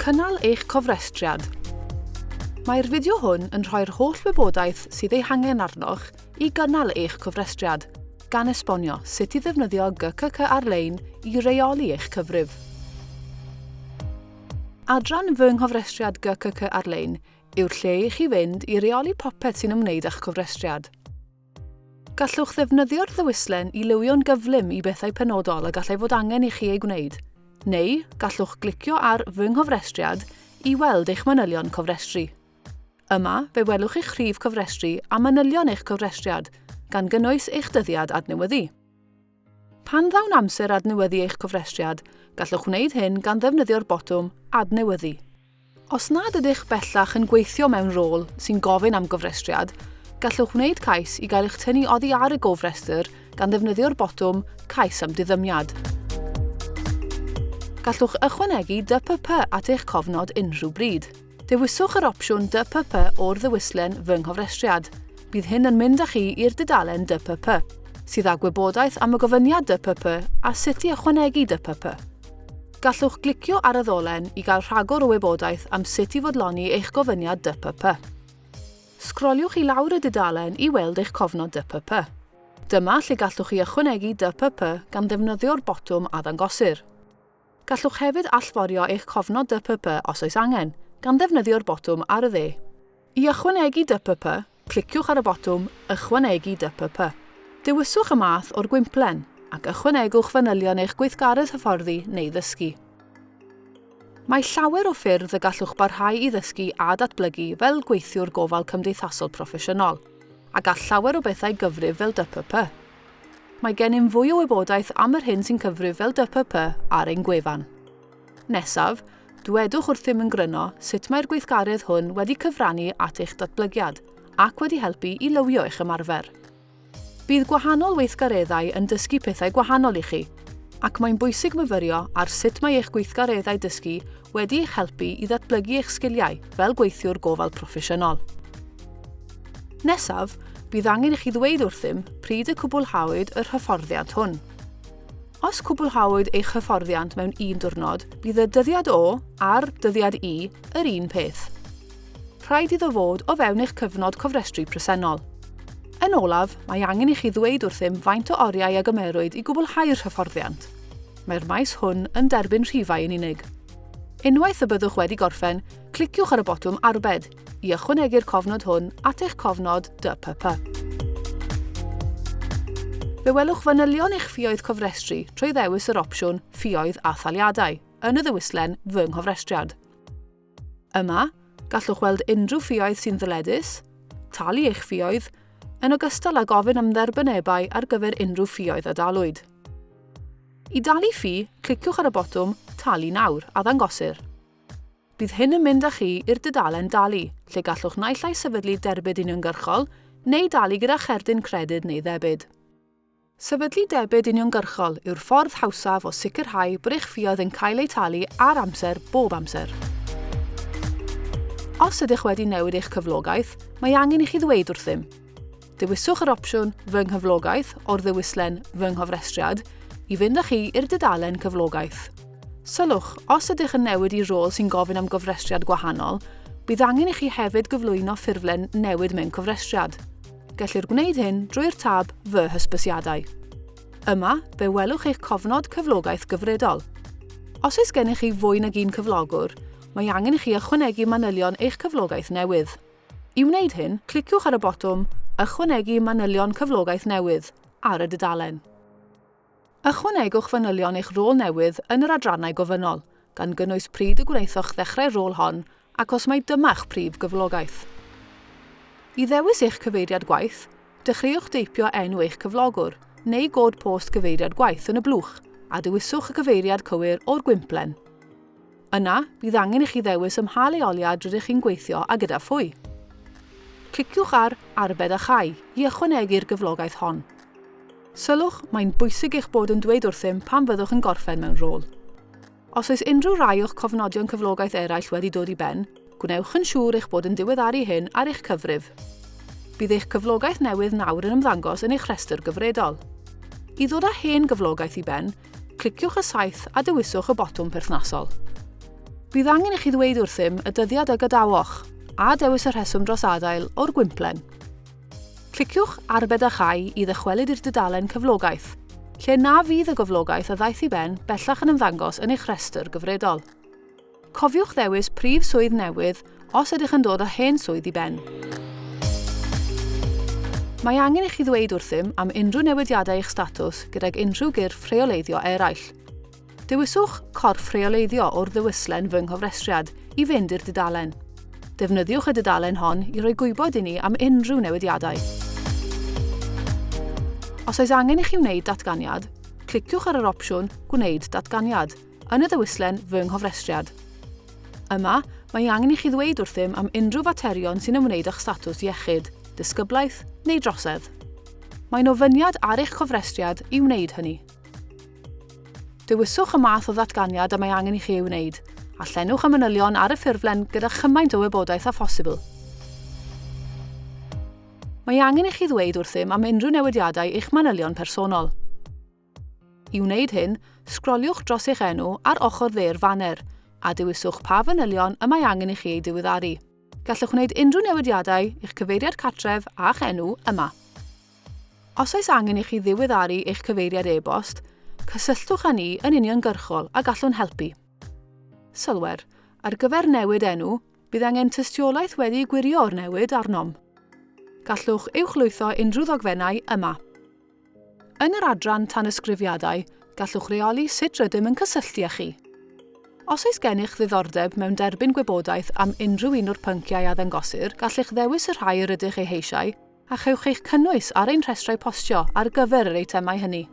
Cynnal eich cofrestriad. Mae'r fideo hwn yn rhoi'r holl wybodaeth sydd ei hangen arnoch i gynnal eich cofrestriad, gan esbonio sut i ddefnyddio GCC ar-lein i reoli eich cyfrif. Adran Fy Nghofrestriad GCC Ar-lein yw'r lle i chi fynd i reoli popeth sy'n ymwneud â'ch cofrestriad. Gallwch ddefnyddio'r ddewislen i lywio'n gyflym i bethau penodol y gallai fod angen i chi eu gwneud, neu gallwch glicio ar Fy Nghofrestriad i weld eich manylion cofrestru. Yma, fe welwch eich rhif cofrestru a manylion eich cofrestriad, gan gynnwys eich dyddiad adnewyddu. Pan ddaw'n amser adnewyddu eich cofrestriad, gallwch wneud hyn gan ddefnyddio'r botwm Adnewyddu. Os nad ydych bellach yn gweithio mewn rôl sy'n gofyn am gofrestriad, gallwch wneud cais i gael eich tynnu oddi ar y gofrestr gan ddefnyddio'r botwm Cais am Diddymiad. Gallwch ychwanegu DPP at eich cofnod unrhyw bryd. Dewiswch yr opsiwn DPP o'r ddewislen Fy Nghofrestriad. Bydd hyn yn mynd â chi i'r dudalen DPP, sydd â gwybodaeth am y gofyniad DPP a sut i ychwanegu DPP. Gallwch glicio ar y ddolen i gael rhagor o wybodaeth am sut i fodloni eich gofyniad DPP. Sgroliwch i lawr y dudalen i weld eich cofnod DPP. Dyma lle gallwch chi ychwanegu DPP gan ddefnyddio'r botwm a ddangosir. Gallwch hefyd allforio eich cofnod DPP os oes angen, gan ddefnyddio'r botwm ar y dde. I ychwanegu DPP, Cliciwch ar y botwm Ychwanegu DPP. Dewiswch y math o'r gwymplen ac ychwanegwch fanylion eich gweithgaredd hyfforddi neu ddysgu. Mae llawer o ffyrdd y gallwch barhau i ddysgu a datblygu fel gweithiwr gofal cymdeithasol proffesiynol, a gall llawer o bethau gyfrif fel DPP. Mae gennym fwy o wybodaeth am yr hyn sy'n cyfrif fel DPP ar ein gwefan. Nesaf, Dwedwch wrthym yn gryno sut mae'r gweithgaredd hwn wedi cyfrannu at eich datblygiad ac wedi helpu i lywio eich ymarfer. Bydd gwahanol weithgareddau yn dysgu pethau gwahanol i chi, ac mae'n bwysig myfyrio ar sut mae eich gweithgareddau dysgu wedi eich helpu i ddatblygu eich sgiliau fel gweithiwr gofal proffesiynol. Nesaf, bydd angen i chi ddweud wrthym pryd y cwblhawyd yr hyfforddiant hwn. Os cwblhawyd eich hyfforddiant mewn un diwrnod, bydd y dyddiad O a'r dyddiad I yr un peth. Rhaid iddo fod o fewn eich cyfnod cofrestru presennol. Yn olaf, mae angen i chi ddweud wrthym faint o oriau a gymerwyd i gwblhau'r hyfforddiant. Mae'r maes hwn yn derbyn rhifau yn unig. Unwaith y byddwch wedi gorffen, cliciwch ar y botwm Arbed i ychwanegu'r cofnod hwn at eich cofnod DPP. Fe welwch fanylion eich ffioedd cofrestru trwy ddewis yr opsiwn Ffioedd a Thaliadau yn y ddewislen Fy Nghofrestriad. Yma, gallwch weld unrhyw ffioedd sy'n ddyledus, talu eich ffioedd, yn ogystal â gofyn am dderbynebau ar gyfer unrhyw ffioedd a dalwyd. I dalu ffi, cliciwch ar y botwm Talu Nawr a ddangosir. Bydd hyn yn mynd â chi i'r dudalen dalu, lle gallwch naill ai sefydlu derbyd uniongyrchol neu dalu gyda cherdyn credyd neu ddebyd. Sefydlu debyd uniongyrchol yw'r ffordd hawsaf o sicrhau bod eich ffioedd yn cael eu talu ar amser bob amser. Os ydych wedi newid eich cyflogaeth, mae angen i chi ddweud wrthym. Dewiswch yr opsiwn Fy Nghyflogaeth o'r ddewislen Fy Nghofrestriad i fynd â chi i'r dudalen Cyflogaeth. Sylwch, os ydych yn newid i rôl sy'n gofyn am gofrestriad gwahanol, bydd angen i chi hefyd gyflwyno ffurflen Newid mewn Cofrestriad. Gellir gwneud hyn drwy'r tab Fy Hysbysiadau. Yma, fe welwch eich cofnod cyflogaeth gyfredol. Os oes gennych chi fwy nag un cyflogwr, mae angen i chi ychwanegu manylion eich cyflogaeth newydd. I wneud hyn, cliciwch ar y botwm Ychwanegu manylion cyflogaeth newydd ar y dudalen. Ychwanegwch fanylion eich rôl newydd yn yr adrannau gofynnol, gan gynnwys pryd y gwnaethoch ddechrau'r rôl hon ac os mai dyma'ch prif gyflogaeth. I ddewis eich cyfeiriad gwaith, dechreuwch deipio enw eich cyflogwr neu god post cyfeiriad gwaith yn y blwch a dewiswch y cyfeiriad cywir o'r gwymplen. Yna, bydd angen i chi ddewis ym mha leoliad rydych chi'n gweithio a gyda phwy. Cliciwch ar Arbed a Chau i ychwanegu'r gyflogaeth hon. Sylwch, mae'n bwysig eich bod yn dweud wrthym pan fyddwch yn gorffen mewn rôl. Os oes unrhyw rai o'ch cofnodion cyflogaeth eraill wedi dod i ben, gwnewch yn siŵr eich bod yn diweddaru hyn ar eich cyfrif. Bydd eich cyflogaeth newydd nawr yn ymddangos yn eich rhestr gyfredol. I ddod â hen gyflogaeth i ben, Cliciwch y saeth a dewiswch y botwm perthnasol. Bydd angen i chi ddweud wrthym y dyddiad y gadawoch, a dewis y rheswm dros adael o'r gwymplen. Cliciwch Arbed a Chau i ddychwelyd i'r dudalen Cyflogaeth, lle na fydd y gyflogaeth a ddaeth i ben bellach yn ymddangos yn eich rhestr gyfredol. Cofiwch ddewis prif swydd newydd os ydych yn dod â hen swydd i ben. Mae angen i chi ddweud wrthym am unrhyw newidiadau i'ch statws gydag unrhyw gyrff rheoleiddio eraill. Dewiswch 'Corff Rheoleiddio' o'r ddewislen Fy Nghofrestriad i fynd i'r dudalen. Defnyddiwch y dudalen hon i roi gwybod i ni am unrhyw newidiadau. Os oes angen i chi wneud datganiad, cliciwch ar yr opsiwn 'Gwneud datganiad' yn y ddewislen Fy Nghofrestriad. Yma, mae angen i chi ddweud wrthym am unrhyw faterion sy'n ymwneud â'ch statws iechyd, disgyblaeth neu drosedd. Mae'n ofyniad ar eich cofrestriad i wneud hynny. Dewiswch y math o ddatganiad y mae angen i chi ei wneud, a llenwch y manylion ar y ffurflen gyda chymaint o wybodaeth â phosibl. Mae angen i chi ddweud wrthym am unrhyw newidiadau i'ch manylion personol. I wneud hyn, sgroliwch dros eich enw ar ochr dde'r faner, a dewiswch pa fanylion y mae angen i chi eu diweddaru. Gallwch wneud unrhyw newidiadau i'ch cyfeiriad cartref a'ch enw yma. Os oes angen i chi ddiweddaru eich cyfeiriad e-bost, cysylltwch â ni yn uniongyrchol a gallwn helpu. Sylwer, ar gyfer newid enw, bydd angen tystiolaeth wedi'i gwirio o'r newid arnom. Gallwch uwchlwytho unrhyw ddogfennau yma. Yn yr adran Tanysgrifiadau, gallwch reoli sut rydym yn cysylltu â chi. Os oes gennych ddiddordeb mewn derbyn gwybodaeth am unrhyw un o'r pynciau a ddangosir, gallech ddewis y rhai yr ydych eu heisiau a chewch eich cynnwys ar ein rhestrau postio ar gyfer yr eitemau hynny.